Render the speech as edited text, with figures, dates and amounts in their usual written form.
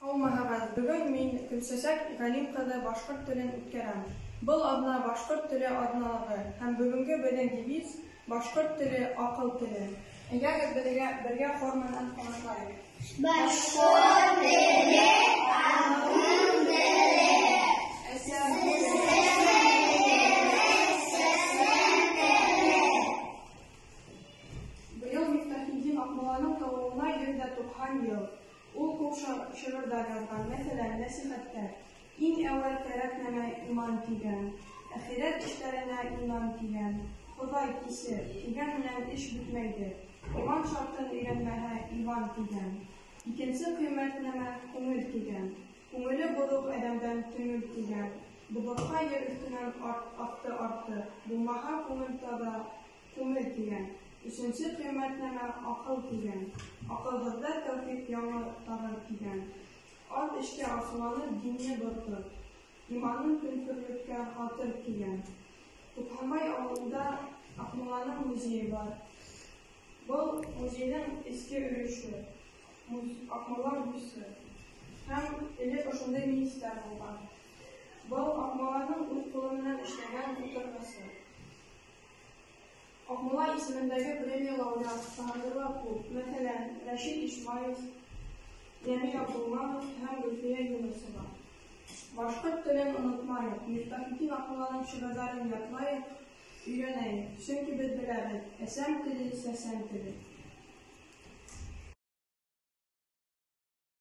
Һаумыһығыҙ! Бөгөн мин, Гөлсәсәк Ғәлим ҡыҙы, башҡорт телен үткәрәм. Был аҙна башҡорт теле аҙналығы һәм бөгөнгө беҙҙең девиз: башҡорт теле аҡыл теле. Әйҙәгеҙ, беҙгә бергә хор менән ҡабатлайыҡ. Башҡорт теле аҡыл теле. Әсәм Быйыл Мифтахетдин Аҡмулланың тыуыуына 190 йыл. Ул күп шиғырҙар яҙған, мәҫәлән, Нәсихәттәр. Иң әүәл кәрәк нәмә иман тигән. Әхирәт эштәренә инан тигән. Хоҙай, кисер, тигән менән эш бөтмәйҙер. Иман шартын өйрәнмәһә, Иван тигән. Икенсе ҡиммәт нәмә күңел тигән. Күңеле боҙоҡ әҙәмдән төңөл тигән. Боҙоҡҡа ер өҫтөнән аҫты артыҡ. Булмаһа күңел таҙа, күмел тигән. Өсөнсө ҡиммәт нәмә аҡыл тигән. Аҡылһыҙҙа тәүфиҡ яңы тағыр тигән. Аҙ эшкә асыуланып динне бортор. Иманын көнфөрлөккә һатыр тигән. Туҡһанбай ауылында Аҡмулланың музейы бар. Был музейҙың эске өлөшө, Аҡмулла бюсы. Һәм элек ошондай мейестәр булған. Был Аҡмулланың үҙ ҡулы менән эшләгән ултырғысы. Аҡмулла исемендәге премия лауреаттары күп. Мәҫәлән, Рәшит Ишмаев, Йәмил Абдулманов һәм Гөлфиә Юнысова. Башҡорт телен онотмайыҡ, Мифтахетдин Аҡмулланың шиғырҙарын ятлайыҡ, өйрәнәйек. Сөнки беҙ беләбеҙ: әсәм теле — сәсән теле.